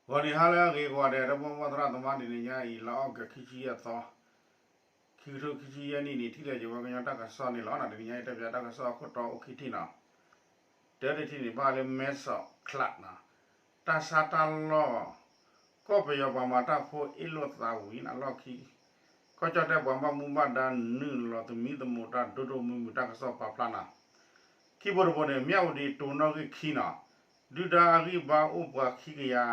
ဂီၤနံၤဟါလၢအဂ့ၤကိးဂၤဒဲး ဒီပုၢ်ဝဲၢ်သရၣ်သမါ တနံၤညါအံၤ လါအီကူး ခံဆံယဲၢ်သီ, ခံကထိခံဆံယဲၢ်နံၣ်န့ၣ် ထံၣ်လိာ်က့ၤဝဲကညီတၢ်ကစီၣ်န့ၣ်လီၤ. တနံၤညါအံၤ တဲပၠးတၢ်ကစီၣ်အခိၣ်တီအိၣ်ခံထံၣ်န့ၣ်, တၢတထံၣ်န့ၣ် ဘၣ်ဃးလၢ မဲဆီးချးန့ၣ်, တၢ်ဆါတၢ်လီၢ်, ကီၢ်ပယီၤပှၤမၤတၢ်ဖိအ့ၣ်လိာ်သးဝံၤန့ၣ်အလီၢ်ခံ ကီၢ်ကၠီၣ်တဲၣ်ပှၤဘၣ်မူဘၣ်ဒါနုာ်လီၤသမံသမိးတၢ်ဒိၣ်ဒိၣ်မုၢ်မုၢ် တၢ်ကစီၣ်ပာ်ဖျါန့ၣ်, ခံဘိတဘိန့ၣ် မၠၣ်ဝတံၤတိၤနီၣ်ဂံၢ်ခံန့ၣ်, ဒုၣ်ဒါအဂံၢ်ဘါအိၣ်ပှၤခံကယၤ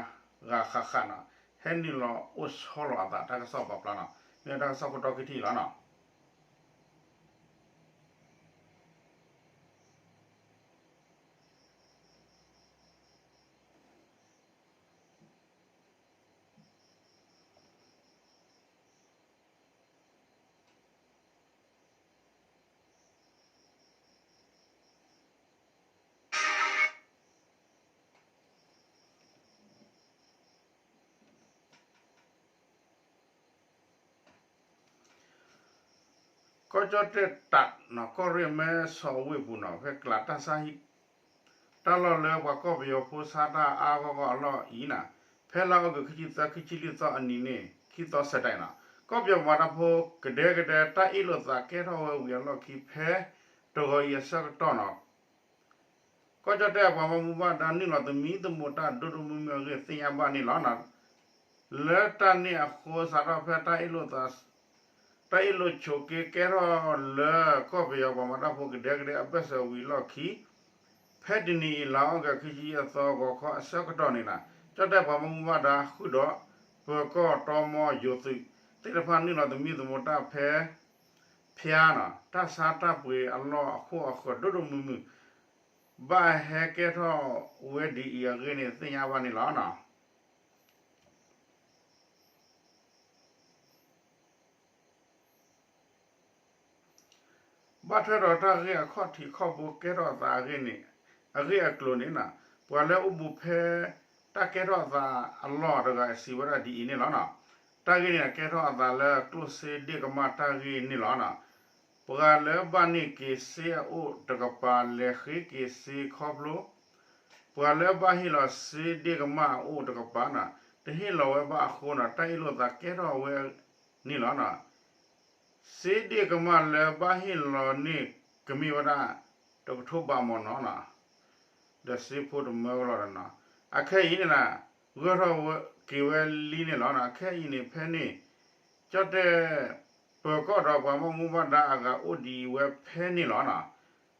ဂၤဃၣ်ဃၣ်န့ၣ်, ဟဲနုာ်လီၤအိၣ်ဆီလီၤအသး တၢ်ကစီၣ်ပာ်ဖျါန့ၣ်, မ့ၢ်တၢ်ကစီၣ်ခိၣ်တီခံထံၣ်လီၤန့ၣ်. ကီၢ်ကၠီၣ်တဲၣ်တးန့ၣ် ကီၢ်ရ့ၣ်မဲဆီးဝ့ၢ်ပူၤန့ၣ် ဖဲကျးတၢ်ဆါဟံၣ် တၢ်လီၢ်လၢပှၤကီၢ်ပယီၤဖိဆါတၢ်အါအါဂီၢ်ဂီၢ်အလီၢ်အံၤန့ၣ်, ဖဲလါအီကူး ခံဆံသၢ ခံဆံလွံၢ်သီအနံၤန့ၣ် ခံသီစဲးတၢ်အံၤန့ၣ်, ကီၢ်ပယီၤမၤတၢ်ဖိ ကဒဲကဒဲ တၢ်အ့ၣ်လိာ်သးကဲထီၣ်ဝဲဝံၤအလီၢ်ခံ ဖဲတဂီၤအံၤအဆၢကတီၢ်န့ၣ် ကီၢ်ကၠီၣ်တဲၣ်ပှၤဘၣ်မူဘၣ်ဒါနုာ်လီၤသမံသမိးတၢ်ဒိၣ်ဒိၣ်မုၢ်မုၢ်အဂ့ၢ် သ့ၣ်ညါဘၣ်န့ၣ်လီၤ. လၢတၢ်န့ၣ်အဃိ စးထီၣ်ဖဲတၢ်အ့ၣ်လိာ်သး တၢ်အ့ၣ်လိာ်ဆိးက့ကဲထီၣ်လၢ ကီၢ်ပယီၤပှၤမၤတၢ်ဖိကဒဲကဒဲအဘၢၣ်စၢၤဝံၤအလီၢ်ခံ ဖဲတနံၤအံၤ လါအီကူး ခံဆံယဲၢ်သီ ဂီၤခီအဆၢကတီၢ်န့ၣ်န့ၣ်, ကၠီၣ်တဲၣ်ပှၤဘၣ်မူဘၣ်ဒါဃုာ်ဒီး ပၢၤကီၢ် တီမီ ယိၤသုး သ့ၣ်တဖၣ် နုာ်လီၤသမံသမိးတၢ်ဖဲ ဖၠါန့ၣ် တၢ်ဆါတၢ်ပှ့ၤအလီၢ်အခိၣ်အဃၢၤဒိၣ်ဒိၣ်မုၢ်မုၢ် ဘၣ်ဟဲကဲထီၣ်ဝဲဒ်အံၤအဂ့ၢ်န့ၣ် သ့ၣ်ညါဘၣ်န့ၣ်လီၤ. ဘၣ်ထွဲဒီးတၢ်ဂ့ၢ်အခီၣ်ထံးခီၣ်ဘိ ကဲထီၣ်အသးအဂ့ၢ်န့ၣ်, အဂ့ၢ်အကျိၤန့ၣ်, ပှၤလၢအိၣ်ဘူးဖဲ တၢ်ကဲထီၣ်အသးအလီၢ်တဂၤ စံးဝဲဒၣ်ဒ်အံၤန့ၣ်လီၤ. တၢ်ဂ့ၢ်န့ၣ် ကဲထီၣ်အသးလၢ ကျိၣ်စ့ဒ့ၣ်ကမၣ်တၢ်ဂ့ၢ်န့ၣ်လီၤ. ပှၤလၢဘၣ်န့ၢ်က့ၤစ့အအိၣ်တကပၤ လဲၤဃ့က့ၤစ့ခီဖျိ ပှၤလၢဘၣ်ဟ့ၣ်လီၤစ့ဒ့ၣ်ကမၣ်အအိၣ်တကပၤန့ၣ် တဟ့ၣ်လီၤဝဲဘၣ်အဃိန့ၣ် တၢ်အ့ၣ်လိာ်သးကဲထီၣ်ဝဲန့ၣ်လီၤ. စ့ဒ့ၣ်ကမၣ်လၢဘၣ်ဟ့ၣ်လီၤန့ၣ် ကမ့ၢ်ဝဲဒၣ် တကထိဘးမနီၤန့ၣ်, ဒီးစ့ဖိတမၢကလီၤဒီးန့ၣ်, အခဲအံၤန့ၣ် ဂၢၢ်ထီၣ်က့ၤဝဲလံန့ၣ်လီၤ. အခဲအံၤန့ၣ် ဖဲန့ၣ် ကၠီၣ်တဲၣ် ပၢၤကီၢ်ဒီးပှၤဘၣ်မူဘၣ်ဒါအဂၤအိၣ်ဒံးဝဲဖဲန့ၣ်လီၤ.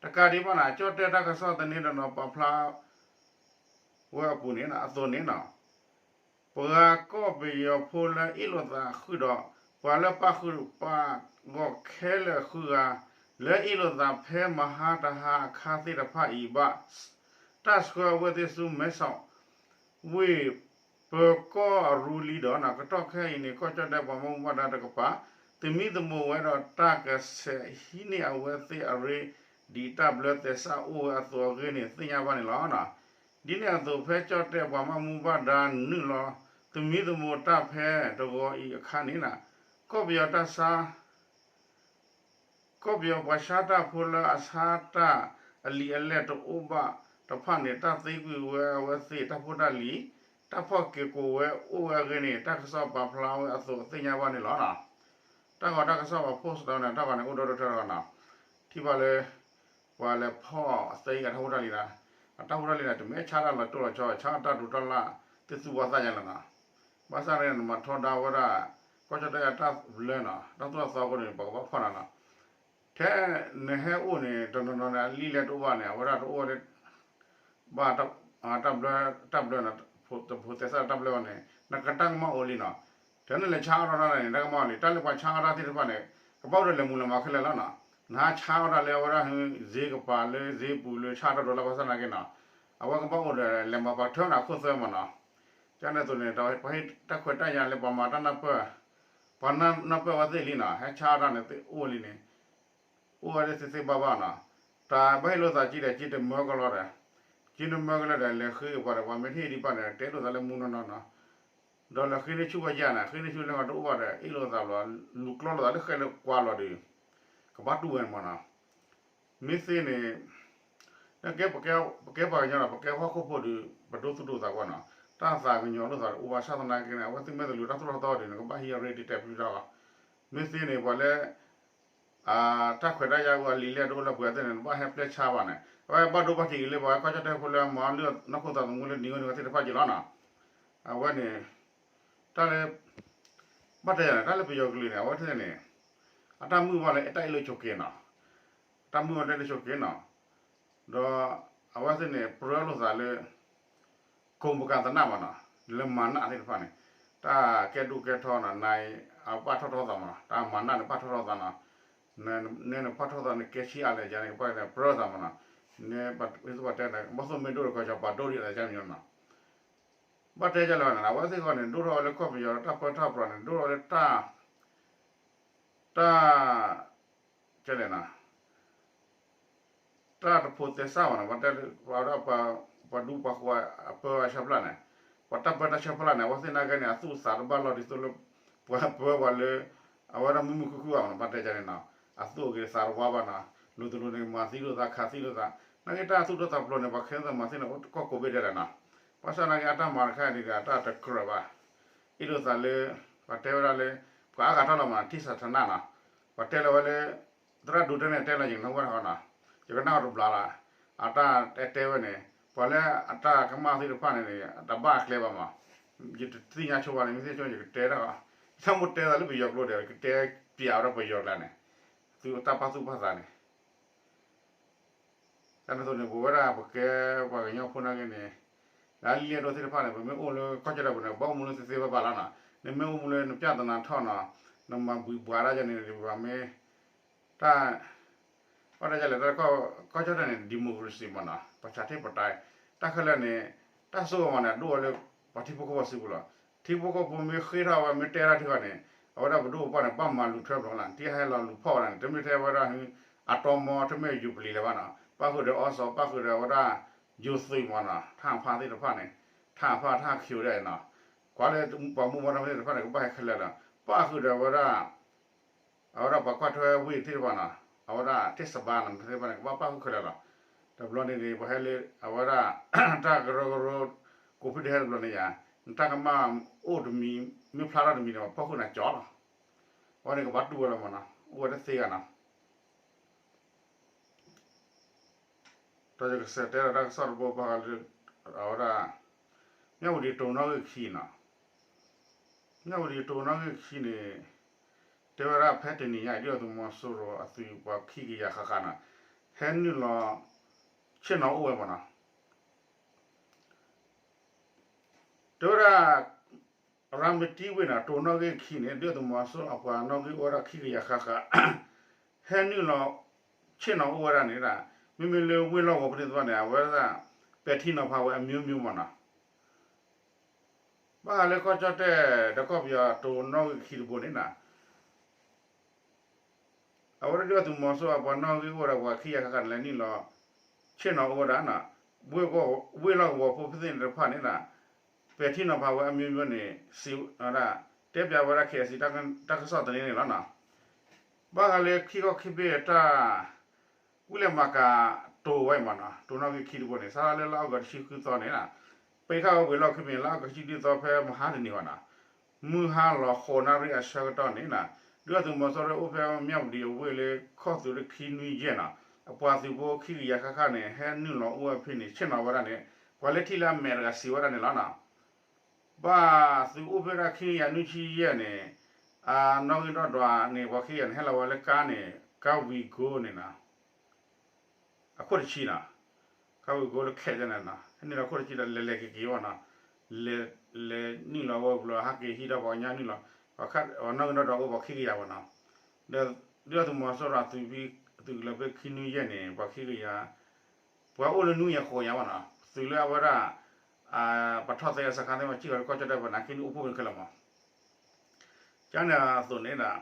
တကးဒံးဘၣ်န့ၣ် ကၠီၣ်တဲၣ်တၢ်ကစီၣ်သန့ဒီးန့ၣ် ပာ်ဖျါ ဝဲအပူၤန့ၣ် အသိးန့ၣ် ပှၤကီၢ်ပယီၤဖိလၢအ့ၣ်လိာ်သးဃုာ်ဒီး ပှၤလၢပာ်ဃုာ်ပာ်ဂီၢ်ခဲလၢာ်ဃုဂၤ လၢအ့ၣ်လိာ်သးဖဲမဟါတဟါအခါသ့ၣ်တဖၣ်အံၤ ဘၣ်တၢ်ဆှၢအဝဲသ့ၣ်ဆူမဲဆီး ဝ့ၢ်ပၢၤကီၢ်အရူလံဒီးန့ၣ် ကတီၢ်ခဲအံၤန့ၣ် ကီၢ်ကၠီၣ်တဲၣ်ပှၤဘၣ်မူဘၣ်ဒါတကပၤ သမံသမိးဝဲဒီးတၢ်ကဆဲးဟံးန့ၢ်အဝဲသ့ၣ်အရ့ ဒ်တၢ်ဘျၢသဲစးအိၣ်ဝဲအသိးအဂ့ၢ်န့ၣ် သ့ၣ်ညါဘၣ်န့ၣ်လီၤ. ဒ်န့ၣ်အသိး ဖဲကၠီၣ်တဲၣ်ပှၤဘၣ်မူဘၣ်ဒါနုာ်လီၤသမံသမိးတၢ်ဖဲတဂီၤအံၤအခါန့ၣ် ကီၢ်ပယီၤတၢ်ဆါ ကီၢ်ပယီၤပှၤဆါတၢ်ဖိလၢအဆါတၢ်အလံာ်အလဲၢ်တအိၣ်ဘၣ်တဖၣ်န့ၣ် တၢ်သ့ကွံာ်ဝဲအဝဲသ့ၣ်တၢ်ဖိတၢ်လံၤ တၢ်ဖီၣ်က့ၤကိးဝဲအိၣ်ဝဲအဂ့ၢ်န့ၣ် တၢ်ကစီၣ်ပာ်ဖျါဝဲအသိးသ့ၣ်ညါဘၣ်န့ၣ်လီၤ. တၢ်ဂီၤတၢ်ကစီၣ်ပာ်ဖျါစးထီၣ်န့ၣ် တၢ်ဂီၤန့ၣ်အိၣ်ဒီဒူၣ်ထဲတဂီၤန့ၣ် ထံၣ်ဘၣ်လၢ ပှၤလဲၤဖီၣ်အသဲအံၤအတၢ်ဖိတၢ်လံၤန့ၣ် အတၢ်ဖိတၢ်လံၤန့ၣ် တမ့ၢ်ဆါတၢ်လီၤတိၢ်လီၤဆီ ဆါတၢ်ဒိးတၢ်လၢ် သ့ၣ်သူၣ်ဘၣ်သးယါလီၤန့ၣ် ဘၣ်ဆၣ်န့ၣ် နမၤထီဒါဝဲဒၣ် ကီၢ်ကၠီၣ်တဲၣ်အတၢ်ဘျၢန့ၣ် တၢ်သိၣ်တၢ်သီအဃိန့ၣ် ပကဘၣ်ဖီၣ်န့ၣ်လီၤ. ထဲနဟဲအိၣ်န့ၣ် တနီၤနီၤန့ၣ် အလံာ်လဲၢ်တအိၣ်ဘၣ်န့ၣ် အဝဲဒၣ်တအိၣ်ဝဲ ဘၣ်တၢ်ဘျၢ တၢ်ဘျၢန့ၣ် ဖိသဲစးတၢ်ဘျၢဘၣ်န့ၣ် နကတၢ်ကမၣ်အိၣ်လံန့ၣ်. ထဲနလဲၤဆါအါထီၣ်တၢ်န့ၣ် တၢ်ကမၣ်အိၣ်လံ တၢ်လၢပှၤဆါအါထီၣ်တၢ်သ့ၣ်တဖၣ်န့ၣ် ကဘၣ်အိၣ်ဒီးလဲၤမူလဲၤမၤခဲလၢာ်လီၤန့ၣ်. နဟးဆါအါထီၣ်တၢ်လၢအဝဲဒၣ် စ့ကပၤလၢစ့ပူၤလၢဆါတၢ်ဒိးလၢဘၣ်ဆၣ်နာ်က့န့ၣ် အဝဲကဘၣ်အိၣ်ဒီးလဲၤမၤပှၤထၢန့ၣ် အခိၣ်သၢမးန့ၣ်. ကန့ၣ်အသိးန့ၣ် ပှၤဟ့ၣ်တၢ်ခွဲးတၢ်ယာ်လၢပှၤမၤတၢ်နၢ်ပၢၢ် ပှၤနၢ်ပၢၢ်ဝဲသ့ၣ်လံန့ၣ် ဟဲဆါအါထီၣ်န့ၣ် သ့ၣ်အိၣ်လံန့ၣ် အိၣ်ဝဲသ့ၣ်သ့ၣ်ဘၣ်ဘၣ်န့ၣ်. တၢ်ဘၣ်ဟ့ၣ်လိာ်သးက့ဒီး က့တမၢကလီၤဒီး က့တမၢကလီၤဒီး လဲၤဃ့က့ၤပှၤဒီး ပှၤမ့ၢ်တဟ့ၣ်ဒံးဘၣ်န့ၣ် တဲလိာ်သးလၢမူနီၢ်နီၢ်န့ၣ်. ဒီးလဲၤဃ့န့ၢ်ဆူၣ်ဝဲယါန့ၣ် ဃ့န့ၢ်ဆူၣ်လၢဂၤတအိၣ်ဘၣ်ဒီး အ့ၣ်လိာ်သးဘျီ လူၤကျီလိာ်သးလၢဃဲလၢကွၢ်လီၤဒီး ကဘၣ်တူၢ်ဝဲန့ၣ်မးန့ၣ်. မ့ၢ်သ့န့ၣ် ကဲ ပကဲပှၤကညီဒီး ပကဲဟီၣ်ခိၣ်ဖိဒီး ပဒိသူၣ်ဒိသးကွၢ်န့ၣ်. တၢ်သးကညီၤလိာ်သးတအိၣ်ဘၣ်ဆၣ်သနာ်က့န့ၣ် အဝဲသ့ၣ်မ့ၢ်တလူၤတၢ်သိၣ်တၢ်သီဒ်န့ၣ် ကဘၣ်ဟံးအရ့ဒံးတဲပျုၢ်တၢ်လီၤ. မ့ၢ်သ့န့ၣ် ပှၤလၢ တၢ်ခွဲးတၢ်ယာ်အိၣ်အလံာ်လဲၢ်တအိၣ်လၢပှဲၤသ့ၣ်န့ၣ် နဘၣ်ဟဲပျဲၢ်ဆါဘၣ်န့ၣ် အဝဲဘၣ်ဒိဘၣ်ထံးက့ၤလၢပှၤကီၢ်ကၠီၣ်တဲၣ်ဖိလၢမၤအီၤလၢနီၢ်ခိသးသမူလၢနံၤဂီၢ်နံၤဂီၢ်သ့ၣ်တဖၣ်က့ၤလီၤနီၤ. အဝဲန့ၣ် တၢ်လၢ ဘၣ်တဲယၤန့ၣ် တၢ်လၢပယီၤကလုာ်န့ၣ် အဝဲသ့ၣ်န့ၣ် အတၢ်မုၢ်ဘၣ်လၢတၢ်အ့ၣ်လိာ်ဆိးက့နီၤ, တၢ်မုၢ်ဘၣ်တၢ်အ့ၣ်လိာ်ဆိးက့နီၤ, ဒီးအဝဲသ့ၣ်န့ၣ် ပြၢလိာ်သးလၢ ကိးပကၤသနၣ်မးနီၤ, လၢမၤနၢ်သ့ၣ်တဖၣ်န့ၣ် တၢ်ကဲဒိၣ်ကဲထီနီၤ နအပၢ်ထီၣ်ထီသးမးနီၤ, တၢ်မၤနၢ်န့ၣ်ပၢ်ထီၣ်ထီသးနီၤ, နဲန့ၣ်ပၢ်ထီၣ်သးန့ၣ် ကဲဆံးအါလဲၣ်ယၤန့ၣ် ကဘၣ်ပြၢသးမးနီၤ, နဲပှၤတဲန့ၣ် ဘီၣ်သိၣ်မ့ၢ်ဒိၣ်ဒီးကီၢ်စီၤပၤဒိၣ်ဒံးအသးကန့ၣ်နီၤ, ဘၣ်တဲယၤလၢၤဘၣ်န့ၣ် အဝဲသ့ၣ်ဃီန့ၣ် ဒိၣ်ထီၣ်ဝဲလၢကီၢ်ပယီၤတၢ်ပၢတၢ်ပြးန့ၣ် ဒိၣ်ထီၣ်ဝဲလၢတၢ် တၢ် ကဲလဲၣ်နီၤ တၢ်တဖိးသဲစၢ်ဘၣ်နီၤ, ပှၤတဲ ပှၤဒူပှၤဃိး အပၢအဆၢဖျါန့ၣ်, ပှၤတၢ်ပၢတၢ်ဆၢဖျါန့ၣ် အဝဲသ့ၣ်နာ်က့န့ၣ် အသူၣ်အသးတဘၣ်လီၤဒ်သိးလၢ ပှၤပၢပှၤလၢ အဝဲဒၣ်မုာ်မုာ်ခုၣ်ခုၣ်ဘၣ်နီၤ, ပှၤတဲကန့ၣ်နီၤ, အသူၣ်အဂ့ၤသးတဝါဘၣ်နီၤ, လိၤတလိၤန့ၣ် မၤသံလိာ်သးခးသံလိာ်သး, နာ်က့တၢ်သူၣ်ဒိၣ်သးဖျိးန့ၣ် ပှၤခဲသးမၤသ့ၣ်န့ၣ် အိၣ်တကီၢ်ကိးဘ့ၣ်ဒဲးလီၤနီၤ, ဘၣ်ဆၣ်နာ်က့အတၢ်မၤတခါအံၤန့ၣ် အတၢ်တကြၢးဘၣ်, အ့ၣ်လိာ်သးလၢ ပှၤတဲဝဲဒၣ်လၢ ပှၤအါဂၤထီၣ်လီၤမး ထံၣ်စးထနၣ်နီၤ, ပှၤတဲလီၤဝဲလၢ သရၣ်ဒိးတဲန့ၣ်တဲလီၤ ယကနၢ်ဟူတခီနီၤ, ယကနၣ်အီၤတဘျီလီၤ, အတၢ်တဲတဲဝဲန့ၣ် ပှၤလၢအတၢ်ကမၣ်သ့ၣ်တဖၣ်န့ၣ် တဘၣ်အကျဲဘၣ်မး, ယတသ့ၣ်ညါဆိဘၣ်န့ၣ် မ့ၢ်သ့ၣ်ဆိယကတဲတၢ်, ယတၢ်မိၣ်တဲသးလၢပယီၤကျိာ်ဒီး ကတဲပျးဝဲဒၣ်ပယီၤကျါန့ၣ်, သုတၢ်ပာ်သူၣ်ပာ်သးန့ၣ် တၢ်န့ၣ်အသိးန့ၣ် ပဝဲဒၣ်ပကဲပှၤကညီဖိနာ်က့န့ၣ်, လၢလံာ်လဲၢ်ဒိၣ်သ့ၣ်တဖၣ်န့ၣ် ပမ့ၢ်အိၣ်လၢကီၢ်ကၠီၣ်တဲၣ်ပူၤန့ၣ် ဘၣ်အိၣ်မူလၢသ့သ့ဘၣ်ဘၣ်လီၤနီၤ, နမ့ၢ်အိၣ်မူလၢနပျၢ်သနာ်ထီၣ်နီၤ, နမၤဘှံးဘှးတၢ်ယၤန့ၣ် ပမ့ၢ် တၢ် ဘၣ်တၢ်ယၤလဲၣ် တၢ်ကီၢ်ကၠီၣ်တဲၣ်န့ၣ် democracy မးနီၤ ပှၤဆးထ့ပတဲ တၢ်ခဲလၢာ်န့ၣ် တၢ်စိကမီၤန့ၣ် အဒိၣ်ဝဲလၢ ပှၤထံဖိကီၢ်ဖိစုပူၤလီၤ, ထံဖိကီၢ်ဖိမ့ၢ်ဃ့ထီၣ်ဝဲမ့ၢ်တဲတၢ်ထံဂီၢ်န့ၣ် အဝဲဒၣ်ပဒိၣ်ပပှၢ်န့ၣ် ဘၣ်မၤလူၤထွဲဘျီလီၤ, တၢ်ဟဲလီၤလူၤဖီၣ်ဝဲဒၣ်န့ၣ် တမ့ၢ်ထဲဝဲဒၣ် အတီမီ တမ့ၢ်ယူၤပလံၤလၢၤဘၣ်နီၤ, ပၣ်ဃုာ်ဒီးအီစီ ပၣ်ဃုာ်ဒီးဝဲဒၣ် ယိၤသုးမးနီၤ ထၣ်ဖးသ့ၣ်တဖၣ်န့ၣ် ထၣ်ဖးထၣ်ခံးဝဲဒၣ်နီၤ, ကွၢ်လၢပှၤမူဘီတၢ်ဖဲသ့ၣ်တဖၣ်န့ၣ် ကဘၣ်ဟဲခဲလၢာ်လီၤ, ပၣ်ဃုာ်ဒီးဝဲဒၣ် အဝဲဒၣ်ပှၤကွၢ်ထွဲဝ့ၢ်သ့ၣ်တဖၣ်နီၤ, အဝဲဒၣ်ထ့ၣ်စဘါနီၤ သ့ၣ်တဖၣ်န့ၣ် ကဘၣ်ပၣ်ဃုာ်ခဲလၢာ်လီၤ, တဘျီန့ၣ်န့ၣ် ပှၤဟဲလၢ အဝဲဒၣ် တၢ်ကရၢကရိ ကိးဖုဒဲးဟဲတဘျီန့ၣ်ယါ, နတၢ်ကမၣ်အိၣ်တမံၤ မ့ၢ်ဖျါထီၣ်တမံၤန့ၣ် ပှၤဖီၣ်ဃုာ်နၤကၠီလီၤ, အဝဲန့ၣ်ကဘၣ်တူၢ်ဝဲလီၤမးနီၤ အိၣ်ဝဲတသ့ဂၤနီၤ ဒီးယကစးတဲဒီးတၢ်ကစီၣ်တဘိပှၤဂၤလၢ အဝဲဒၣ် မၠၣ်ဝတံၤတိၤနီၣ်ဂံၢ်ခံနီၤ, မၠၣ်ဝတံၤတိၤနီၣ်ဂံၢ်ခံန့ၣ် တဲဝဲဒၣ်ဖဲတနံၤညါအံၤ ဒုၣ်ဒါသုးမီၤစိရိၤအသုးပှၤခံကယၤဃၣ်ဃၣ်နီၤ ဟဲနုာ်လီၤ ဆ့ၣ်နီၤအိၣ်ဝဲမးနီၤ တဲဝဲဒၣ် ရၤမတံဝ့ၢ်န့ၣ် တိၤနီၣ်ဂံၢ်ခံန့ၣ် ဒုၣ်ဒါသုးမီၤစိရိၤအပှၤနီၣ်ဂံၢ်အိၣ်ဝဲဒၣ်ခံကယၤဃၣ်ဃၣ် ဟဲနုာ်လီၤ ဆ့ၣ်နီၤအိၣ်ဝဲဒၣ်န့ၣ်ဒၣ် မ့မ့ၢ်လၢဝ့ၢ်လီၢ်ကဝီၤဖိသ့ၣ်တဖၣ်န့ၣ် အဝဲဒၣ် ပဲာ်ထံနီၤဖးဝဲအမျိုးမျိုးမးနီၤ ဘၣ်ဃးလၢကီၢ်ကၠီၣ်တဲၣ်ဒီးကီၢ်ပယီၤတိၤနီၣ်ဂံၢ်ခံတဘိန့ၣ်နီၤ အဝဲဒၣ်ဒုၣ်ဒါသုးမီၤစိရိၤအပှၤနီၣ်ဂံၢ်အိၣ်ဝဲဒၣ်ပှၤခံကယၤဃၣ်ဃၣ်န့ၣ် လဲၤနုာ်လီၤ ဆ့ၣ်နီၤအိၣ်ဝဲဒၣ်နီၤ ဝ့ၢ်လီၢ်ကဝီၤဖိသ့ၣ်တဖၣ်န့ၣ်နီၤ ပဲာ်ထံနီၤဖးဝဲအမျိုးမျိုးန့ၣ် စံးဝဲဒၣ် တဲပျးဝဲဒၣ် KIC တၢ်ကစီၣ်သန့န့ၣ်လီၤနီၤ ဘၣ်ဃးလၢခံခီခံဘ့ၣ်တၢ် ဝံၤလၢမၤကၤတိၤဝဲအံၤမးနီၤ တိၤနီၣ်ဂံၢ်ခံတဘိန့ၣ် စးထီၣ်လၢလါအီကူးတဆံဃုသီန့ၣ်နီၤ ပ့ၤခၣ်ဝဲဝ့ၢ်လီၢ်ခံပ့ၤ လါအီကူးတဆံဒုသီဖဲမဟါတနံၤဘၣ်နီၤ မုၢ်ဟါလီၤဃိးနၣ်ရံၣ်အဆၢကတီၢ်န့ၣ်နီၤ ဒုၣ်ဒါသုးမီၤစိရိၤအိၣ်ဖဲမၠၣ်ဝတံၤအဝ့ၢ်လၢခီၣ်သုးလၢခံနွံယဲၢ်နီၤ အပှၤသုးဖိခံကယၤဃၣ်ဃၣ်န့ၣ် ဟဲနုာ်လီၤအိၣ်ဝဲဖဲန့ၣ် ဆ့ၣ်နီၤဝဲဒၣ်န့ၣ် ပှၤလၢထံၣ်လၢအမဲာ်တဂၤစံးဝဲဒၣ်န့ၣ်လီၤနီၤ ဘၣ်သုးအိၣ်ဖဲဒၣ်ခံကယၤနွံဆံယဲၢ်န့ၣ် အနီၣ်ဂံၢ်ဒီးဒွးန့ၣ် ပှၤခံကယၤန့ၣ် ဟဲလီၤဝဲလၢကါန့ၣ် ကါဝံၤကိန့ၣ်နီၤ အခိၣ်တဆံနီၤ ကါဝံၤကိလၢခဲးန့ၣ်နီၤ ဟဲနုာ်လီၤခိၣ်တဆံဒီးလဲၤလဲၤက့ၤက့ၤဘၣ်နီၤ လဲၤ လဲၤနုာ်လီၤဝဲဘျီ ဟဲက့ၤဟံးဒီးပှၤကညီနုာ်လီၤ အနီၣ်ဂံၢ်ဒီးဒွးအိၣ်ပှၤခံကယၤဘၣ်နီၤ ဒီး ဒုၣ်ဒါသုးမီၤစိရိၤအသုး သုးကလၢၤဖဲခံနွံယဲၢ်န့ၣ် ပှၤခံကယၤ ပှၤအိၣ်လၢနွံကယၤဃိးကယၤဘၣ်နီၤ သုးလၢအဝဲဒၣ် ပှၤထီၣ်သဲအစခါသ့ၣ်မး စံၣ်ဃီၤလၢကီၢ်ကၠီၣ်တဲၣ်ပနၢ်က့န့ၣ်အိၣ်ဖှိၣ်ဝဲခဲလၢာ်မး ကန့ၣ်အသိးန့ၣ်ဒီး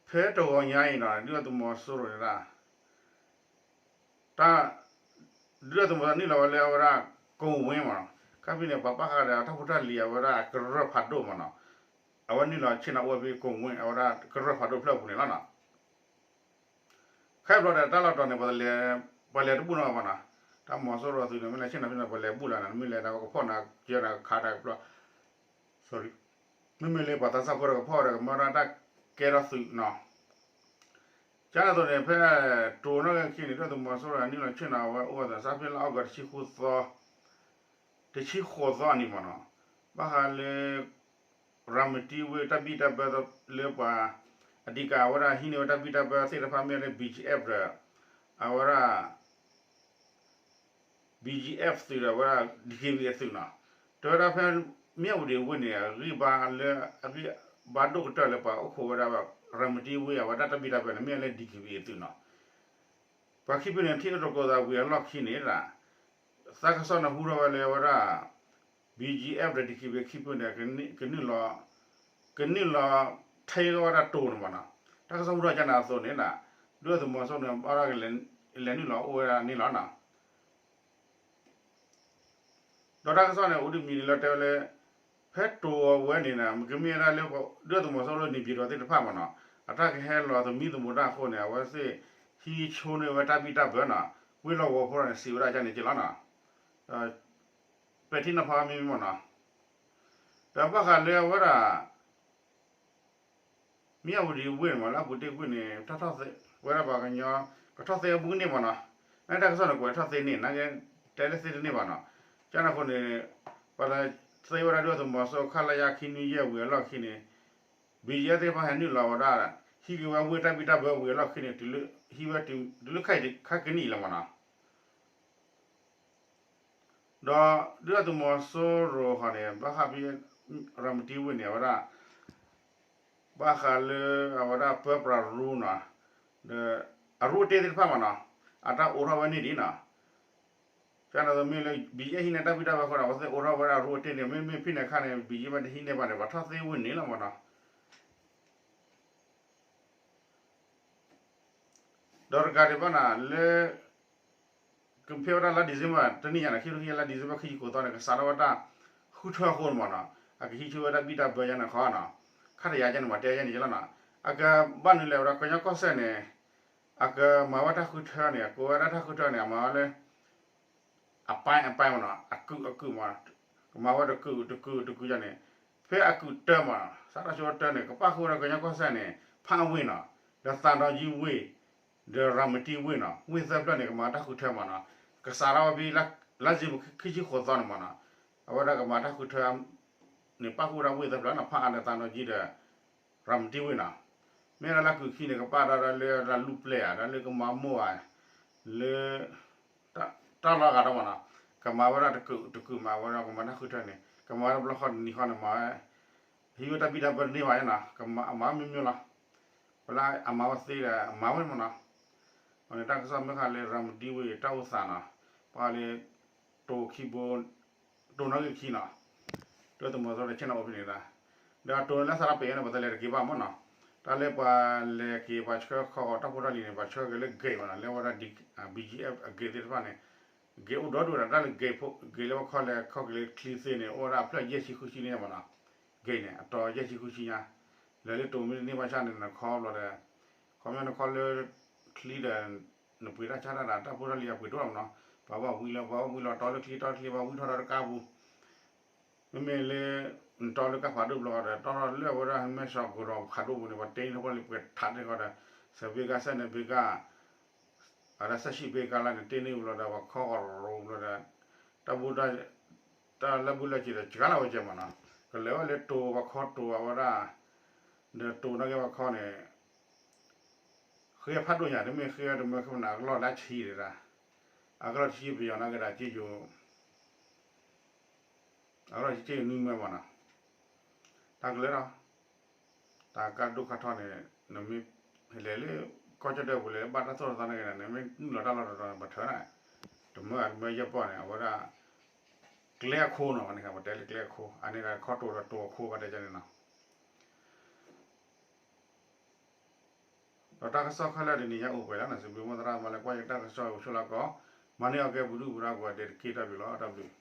ဖဲတဂီၤညါအံၤနီၤ ဒုၣ်ဒါသုးမီၤစိရိၤန့ၣ်ဒီး တၢ် ဒုၣ်ဒါသုးမီၤစိရိၤနုာ်လီၤဝဲလၢအဝဲဒၣ် ကိၣ်ဝ့မးနီၤ ခါဖဲန့ၣ် ပှၤဘၣ်ဃးဒီးတၢ်ဖိတၢ်လံၤအဝဲဒၣ်ကရၢၢ်ဖးဒိၣ်မးနီၤ အဝဲနုာ်လီၤဆ့ၣ်နီၤအိၣ်ဝဲဖဲကိၣ်ဝ့ အဝဲဒၣ်ကရၢၢ်ဖးဒိၣ်ဖျၢၣ်ပူၤန့ၣ်လီၤနီၤ ခဲဘျီဒီးတၢ်လီၢ်တီၤန့ၣ် ပှၤလဲၤတဘူၣ်နီတဂၤဘၣ်နီၤ တၢ်မီၤစိရိၤသုးန့ၣ် မ့ၢ်လဲၤဆ့ၣ်နီၤဖဲန့ၣ် ပှၤလဲၤဘူၣ်လီၤန့ၣ် မ့ၢ်လဲၤဒီးကဖီၣ်န့ၣ် ကဲဒီးခးတၢ်ကပျီ မ့မ့ၢ်လၢပှၤသးစၢ်ဖိဒီးကဖီၣ်ဒီးကမၢဒီးတၢ်ကဲထီၣ်သုးနီၤ, ကန့ၣ်အသိးန့ၣ် ဖဲတိၤနီၣ်ဂံၢ်ခံန့ၣ် ဒုၣ်ဒါသုးမီၤစိရိၤအနုာ်လီၤဆ့ၣ်နီၤဝဲအိၣ်ဝဲသးစၢ်ဖဲလါအီကူးတဆံဃိးသီ, တဆံဃိးသီအနံၤမ့ၢ်နီၤ, ဘၣ်ဃးလၢ ရၤမတံဝ့ၢ်တၢ်ဘံၣ်တၢ်ဘၢလၢပှၤ အဓိက အဝဲဒၣ်ဟံးန့ၢ်ဝဲတၢ်ဘံၣ်တၢ်ဘၢသ့ၣ်တဖၣ်မ့ၢ်လၢ ဘီၣ်ကၠံအ့ၣ်ဖး ဒီး အဝဲဒၣ် ဘီၣ်ကၠံအ့ၣ်ဖး သုးဒီးအဝဲဒၣ် ဒံၣ်က့ဘံၣ် အသုးနီၤ, တဲဝဲဒၣ်ဖဲ မၠၣ်ဝတံၤဝ့ၢ်န့ၣ် အဂံၢ်ဘါလၢ အဂံၢ်ဘါဒိၣ်ကတၢၢ်လၢပှၤအိၣ်ခိးဝဲဒၣ် ရၤမတံဝ့ၢ်အဝဲဒၣ်တၢ်ဘံၣ်တၢ်ဘၢန့ၣ် မ့ၢ်လၢ ဒံၣ်က့ဘံၣ် အသုးနီၤ, ပှၤခံဖုန့ၣ် ထံၣ်အၢတကိးသးဝံၤအလီၢ်ခံန့ၣ် သးကစီၣ်န့ၣ်ဟူထီၣ်ဝဲလၢအဝဲဒၣ် ဘီၣ်ကၠံအ့ၣ်ဖး ဒီး ဒံၣ်က့ဘံၣ် ခံဖုန့ၣ် ကနုာ်လီၤ ကနုာ်လီၤထဲကဝဲဒၣ်တိၤန့ၣ်မ့ၢ်နီၤ, တၢ်ကစီၣ်ဟူထီၣ်ကန့ၣ်အသိးန့ၣ် ဒုၣ်ဒါသုးမီၤစိရိၤန့ၣ် ဘၣ်ဒီးကလဲၤနုာ်လီၤအိၣ်ဝဲဒၣ်န့ၣ်လီၤနီၤ, ဒီးတၢ်ကစီၣ်န့ၣ် အိၣ်တမံၤန့ၣ်လၢတဲဝဲလၢ ဖဲတိၤအဝဲန့ၣ် မ့ၢ်ကမ့ၢ်ဝဲဒၣ်လၢ ဒုၣ်ဒါသုးမီၤစိရိၤလၢ န့ၣ်ပၠံၤတီၤသ့ၣ်တဖၣ်မ့ၢ်နီၤ, အတၢ်ကဟဲလီၤသမံသမိးတၢ်အဃိန့ၣ် အဝဲသ့ၣ်ဟံးဆိန့ၢ်ဝဲတၢ်ဘံၣ်တၢ်ဘၢနီၤ, ဝ့ၢ်လီၢ်ကဝီၤဖိန့ၣ် စံးဝဲဒၣ်ကန့ၣ်က့လီၤနီၤ, ပဲာ်ထံနီၤဖးမ့ၢ်မ့ၢ်နီၤ, ဒီးဘၣ်ဃးလၢအဝဲဒၣ် မၠၣ်ဝတံၤဝ့ၢ်န့ၣ်မ့ၢ် လၢအပူၤတ့ၢ်ကွံာ်န့ၣ် တၢ်ထီၣ်သ့ ပဝဲဒၣ်ပှၤကညီ ကထီၣ်သ့အဘူးကန့ၢ်မ့ၢ်နီၤ, နတၢ်ကစီၣ်န့ၣ်ကွဲးထီၣ်သ့န့ၢ် နကတဲလၢသ့တန့ၢ်ဘၣ်နီၤ, ကန့ၣ်အဃိန့ၣ် ပှၤသ့ဝဲဒၣ်ဒုၣ်ဒါသုးမီၤစိရိၤ ခလရ ခံနွံယဲၢ်ဝံၤအလီၢ်ခံန့ၣ် ဘီၣ်ကၠံအ့ၣ်ဖး သ့ၣ်တဖၣ်ဟဲနုာ်လီၤဝဲဒၣ် ဟံးက့ၤဝဲဝ့ၢ်တၢ်ဘံၣ်တၢ်ဘၢဝံၤအလီၢ်ခံန့ၣ် တုၤလၢဟံးဝဲတုၤလၢခဲအံၤခါကနံၣ်အံၤလီၤမ့ၢ်နီၤ ဒီးဒုၣ်ဒါသုးမီၤစိရိၤဃီန့ၣ် ဘၣ်ဃးဖဲ ရၤမတံဝ့ၢ်န့ၣ် အဝဲဒၣ် ဘၣ်ဃးလၢအဝဲဒၣ်ပၢပြးရူနီၤ, ဒီးအရူအတ့ၢ်သ့ၣ်တဖၣ်မ့ၢ်နီၤ, အတၢ်အိးထီၣ်ဝဲန့ၣ်ဒံးနီၤ, ကန့ၣ်အသိးမ့ၢ်လၢ ဘီၣ်ကၠံအ့ၣ်ဟံးန့ၢ်တၢ်ဘံၣ်တၢ်ဘၢအဃိဒီး အဝဲသ့ၣ်အိးထီၣ်ဝဲဒၣ်အရူအတ့ၢ်န့ၣ် မ့မ့ၢ်ဖဲန့ၣ်အခါန့ၣ် ဘီၣ်ကၠံအ့ၣ်ဖး တဟံးန့ၢ်ဘၣ်န့ၣ် ပှၤထီၣ်သ့ဝ့ၢ်န့ၣ်လီၤမ့ၢ်နီၤ ဒီးတကးဒံးဘၣ်န့ၣ် လၢ ကဖဲဝဲဒၣ်လါ December တနံၣ်ညါန့ၣ် ခံကထိခံဆံယဲၢ် လါ December ခံဆံဃိးသီန့ၣ် ကစးထီၣ်ဝဲတၢ်ဃုထၢအဃိန့ၣ်မ့ၢ်နီၤ, အကဟံးဆိဝဲတၢ်ဘံၣ်တၢ်ဘၢယါန့ၣ်ဃီနီၤ, ခါတယၤယဲန့ၣ် မ့ၢ်တဲယဲန့ၣ်ကလီၤနီၤ, အကဘၣ်နုၤလဲၣ်ဝဲဒၣ် ကညီကီၢ်စဲၣ်န့ၣ် အကမၤဝဲတၢ်ဃုထၢန့ၣ် အကိးဝဲဒၣ်တၢ်ဃုထၢန့ၣ် အမၤဝဲလၢ အပိုင်းအပိုင်းမ့ၢ်နီၤ, အကုာ်အကုာ်မ့ၢ်, ကမၤဝဲတကုာ်တကုာ်တကုာ်ယါန့ၣ်, ဖဲအကုာ်တၢမ့ၢ်နီၤ, စးထီၣ်ဆိတၢန့ၣ် ကပာ်ဃုာ်ဝဲဒၣ်ကညီကီၢ်စဲၣ်န့ၣ် ဖးအဝ့ၢ်နီၤ, ဒီးသးဒီယံဝ့ၢ်, ဒီးရၤမတံဝ့ၢ်နီၤ, ဝ့ၢ်သၢဖျၢၣ်န့ၣ် ကမၤတၢ်ဃုထၢမ့ၢ်နီၤ, ကစးထီၣ်ဝဲဖဲ လါစ့ၣ်ဘၢၣ်ခံဆံဃိးသီန့ၣ်မ့ၢ်နီၤ, အဝဲဒၣ်ကမၤတၢ်ဃုထၢ န့ၣ် ပာ်ဃုာ်ဝဲဒၣ်ဝ့ၢ်သၢဖျၢၣ်နီၤ, ဖးအါဒီးသးဒီယံဒီး ရၤမတံဝ့ၢ်နီၤ, မ့ၢ်ဝဲဒၣ်လၢကုာ်ခံန့ၣ် ကပာ်ဒၣ်လၢဒၣ်လူၢ်ပျဲၢ်ဧါ, ဒၣ်လၢကမၤမိၢ်ဧါ, လၢ တၢ်လီၢ်ဂၤဒီးမ့ၢ်နီၤ, ကမၤဝဲဒၣ်တကုာ်တကုာ်မၤဝဲဒၣ် ကမၤတၢ်ဃုထၢန့ၣ် ကမၤဝဲဒၣ်တဘျီဃီတနံၤဃီန့ၣ် မၤဝဲ ဟံးဝဲတၢ်ဘံၣ်တၢ်ဘၢတန့ၢ်ဘၣ်နီၤ, ကမၤအမၤမ့ၢ်မ့ၢ်လီၤ, ဝဲလၢအမၤဝဲသ့ဒီး အမၤဝဲမ့ၢ်နီၤ, အန့ၣ်တၢ်ကစီၣ်မ့ၢ်ဃးလၢရၤမတံဝ့ၢ်တၢ်အိၣ်သးနီၤ, ပှၤလၢ တိၤခံဘိ တိၤနီၣ်ဂံၢ်ခံနီၤ, ဒုၣ်ဒါသုးမီၤစိရိၤဆ့ၣ်နီၤအိၣ်ဖဲန့ၣ်ဒၣ်, ဒီးအတိၤန့ၣ်လၢသးဒီဖဲအံၤန့ၣ် ပှၤတလဲၤတက့ၤဘၣ်မ့ၢ်နီၤ, တၢ်လၢပှၤလဲၤက့ၤပှၤဆှၢခီဂီၤတၢ်ဖိတၢ်လံၤန့ၣ် ပှၤဆှၢက့ၤလၢ gate မ့ၢ်နီၤ, လၢဝဲဒၣ် ဘီၣ်ကၠံအ့ၣ်ဖး အ gate သ့ၣ်တဖၣ်န့ၣ်, gate အိၣ်ဒီဒူၣ်ဒီး တၢ်လၢ gate ဖိ gate လၢပှၤခီလဲၤခီက့ၤလၢချံသ့ၣ်န့ၣ် အိၣ်ဝဲဒၣ်အဖျၢၣ်ယဲၢ်ဆံဃုဆံန့ၣ်မ့ၢ်နီၤ, gate န့ၣ် အတီၤယဲၢ်ဆံဃုဆံညါ, လဲၤလၢတိၤမ့ၢ်တန့ၢ်ဘၣ်ဆၣ်န့ၣ် နခီဘျီဒီး, ခီပညီနခီလၢ ချံဒီး နပှ့ၤတၢ်ဆါတၢ်ဒီး တၢ်ဖိတၢ်လံၤအပှ့ၤဒိၣ်လီၤမ့ၢ်နီၤ, ပှၤဘၣ်ဝံလီၤ ပှၤဘၣ်ဝံလီၤ တီလၢချံတီလၢချံ ပှၤဝံထီၣ်ဒီးတကါပူၤ, မ့မ့ၢ်လၢ နတီလၢကါဖးဒိၣ်ဘျီဒီး တီထီၣ်လၢဝဲဒၣ်မဲၢ်ဆီးကီးဒီးဖးဒိၣ်ပူၤန့ၣ် ပှၤတ့န့ၢ်ထီၣ်ပှၤလံပှဲၤထးတ့ၢ်ဃီဒီး, စဲးဘ့ကါစဲးန့ၣ်ဘ့ကါ အတၢ်စဲးဆံးဘ့ကါလၢန့ၣ် တ့န့ၢ်ဝံၤလီၤဒီး ပှၤခီဂီၤရိၤဘျီဒီး, တၢ်ဘူၣ် တၢ်လၢဘူၣ်လၢစံးဒီး စှၤလီၤဝဲကဲမ့ၢ်နီၤ, ကလဲၤဝဲလၢတိၤပှၤခီတိၤအဝဲဒၣ်, ဒီးတိၤနာ်က့ပှၤခီန့ၣ်, ဃ့ဖးဒိၣ်ညါ တမ့ၢ်ဃ့ဝဲတမၢခံမနၤ အကလီၢ်လၢဆံးဒၣ်, အကလီၢ်ဆံးပယီၤနာ်က့ဒၣ်က့ယိၤ အကလီၢ်ဆံးက့ယိၤနွံမၢမ့ၢ်နီၤ, တၢ်ကလဲၤဒီး, တၢ်ကါဒိၣ်ခါထီန့ၣ်, နမ့ၢ်လဲၤလၢ ကီၢ်ကၠီၣ်တဲၣ်ပူၤလဲၤဘၣ်တၢ်သိၣ်တၢ်သီနာ်က့ဒၣ် နမ့ၢ်နုာ်လီၤတၢ်လီၢ်တတီၤန့ၣ် ပထၢန့ၣ်, တမၢတမၢယဲၢ်ပီၢ်န့ၣ် အဝဲဒၣ် ကျဲအခိနီၤ ပတဲလၢကျဲအခိ အန့ၣ်ဒၣ်ခီတိၤဒီးတိၤအခိဘၣ်တဲန့ၣ်နီၤ ဒီးတၢ်ကစီၣ်ခဲလၢာ်တနံၤညါအိၣ်ပှဲၤလံနီၤ စံးဘျုးမိၢ်သရၣ်မၤလၢကွၢ်ယတၢ်ကစီၣ်အိၣ်ဆိးလၢကီး, မၤန့ၢ်အီၤကဲပူၤဒုၣ်ပူၤဒါပူၤအဒဲးတက့ၢ်တၢ်ဘျုးလီၤ တၢ်ဘျုး